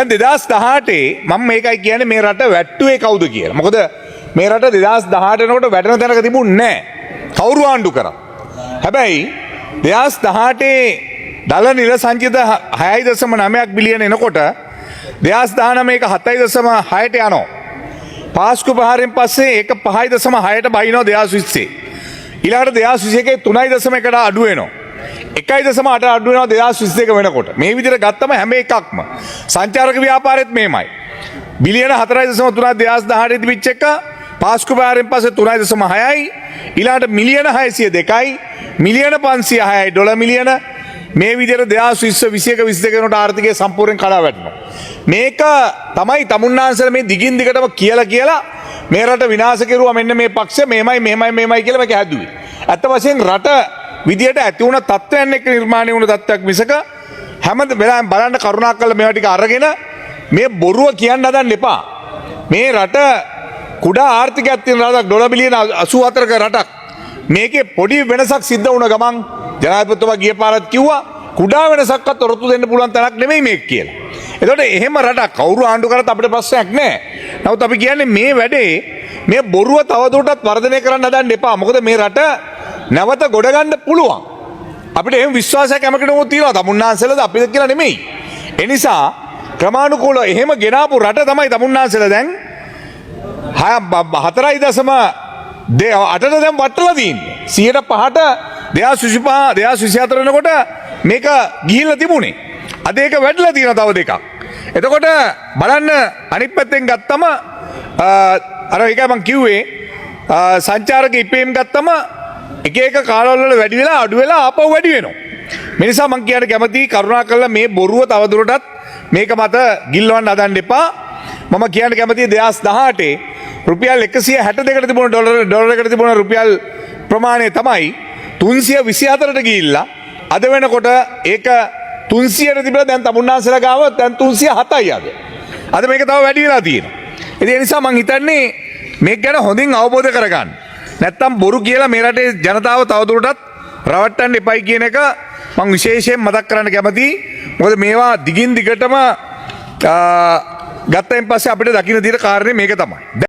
දැන් 2018 මම මේකයි කියන්නේ, මේ රට වැට්ටුවේ කවුද කියලා. මොකද මේ රට 2018 වෙනකොට වැටෙන තැනක තිබුණේ නැහැ. කවුරු ආණ්ඩු කරා. හැබැයි 2018 දල නිල සංචිත 6.9ක් බිලියන එනකොට 2019 ඒක 7.6ට යනවා. පාස්කු ප්‍රහාරයෙන් පස්සේ ඒක 5.6ට බහිනවා 2020. ඊළඟට 2021 3.1ට අඩු වෙනවා. 1.8 අඩු වෙනවා 2022 වෙනකොට. මේ විදිහට ගත්තම හැම එකක්ම සංචාරක ව්‍යාපාරෙත් මෙහෙමයි. බිලියන 4.3 2018 තිබිච්ච එක පාස්කු ප්‍රහාරයෙන් පස්සේ 3.6යි, ඊළඟට මිලියන 602යි, මිලියන 506යි ඩොලර් මිලියන. මේ විදිහට 2020, 21, 22 වෙනකොට ආර්ථිකය සම්පූර්ණයෙන් කඩා වැටෙනවා. මේක තමයි තමුන්නාන්සලා මේ දිගින් දිගටම කියලා කියලා මේ රට විනාශ කෙරුවා. මෙන්න මේ පක්ෂ මෙහෙමයි, මෙහෙමයි, මෙහෙමයි කියලා මේක හැදුවේ. ඇත්ත වශයෙන් රට විදියට ඇති වුණ තත්ත්වයන් එක්ක නිර්මාණය වුණ තත්ත්වයක් මිසක, හැම වෙලාවෙම බලන්න, කරුණාකරලා මේවා ටික අරගෙන මේ බොරුව කියන්න හදන්න එපා. මේ රට කුඩා ආර්ථිකයක් තියෙන රටක්, ඩොලර් බිලියන 84ක රටක්. මේකේ පොඩි වෙනසක් සිද්ධ වුණ ගමන්, ජනාධිපතිතුමා ගිය පාරත් කිව්වා, කුඩා වෙනසක්වත් ඔරොත්තු දෙන්න පුළුවන් තැනක් නෙමෙයි මේක කියලා. එතකොට එහෙම රටක් කවුරු ආණ්ඩු කරත් අපිට ප්‍රශ්නයක් නෑ. නමුත් අපි කියන්නේ මේ වැඩේ, මේ බොරුව තවදුරටත් වර්ධනය කරන්න හදන්න එපා. මොකද මේ රට නැවත ගොඩ ගන්න පුළුවන්. අපිට එහෙම විශ්වාසයක් හැම කෙනෙකුම තියෙනවා. තමුන්නාන්සේලාද අපිද කියලා නෙමෙයි. ඒ නිසා ක්‍රමානුකූලව එහෙම ගෙනාපු රට තමයි තමුන්නාන්සේලා දැන් 4.8ට දැන් වට්ටලා තියෙන්නේ. 105ට 2025, 2024 වෙනකොට මේක ගිහිල්ලා තිබුණේ. අද ඒක වැඩිලා තියෙනවා තව දෙකක්. එතකොට බලන්න, අනිත් පැත්තෙන් ගත්තම අර ඒකයි මං කිව්වේ, සංචාරක ඉපයීම් ගත්තම එක එක කාලවල වල වැඩි වෙලා, අඩු වෙලා, ආපහු වැඩි වෙනවා. මේ නිසා මං කියන්න කැමතියි, කරුණාකරලා මේ බොරුව තවදුරටත් මේක මත ගිල්වන්න හදන්න එපා. මම කියන්න කැමතියි, 2018 රුපියල් 162කට තිබුණ ඩොලර් ඩොලර් එකට තිබුණ රුපියල් ප්‍රමාණය තමයි 324ට ගිහිල්ලා අද වෙනකොට ඒක 300ට තිබිලා දැන් තමුන්නාන්සලා ගාව දැන් 307යි අද. අද මේක තව වැඩි වෙලා තියෙනවා. ඉතින් ඒ නිසා මං හිතන්නේ මේක ගැන හොඳින් අවබෝධ කරගන්න. නැත්තම් බොරු කියලා මේ රටේ ජනතාව තවදුරටත් රවට්ටන්න එපයි කියන එක මං විශේෂයෙන් මතක් කරන්න කැමතියි. මොකද මේවා දිගින් දිගටම ගත්තයින් පස්සේ අපිට දකින්න තියෙන කාරණේ මේක තමයි.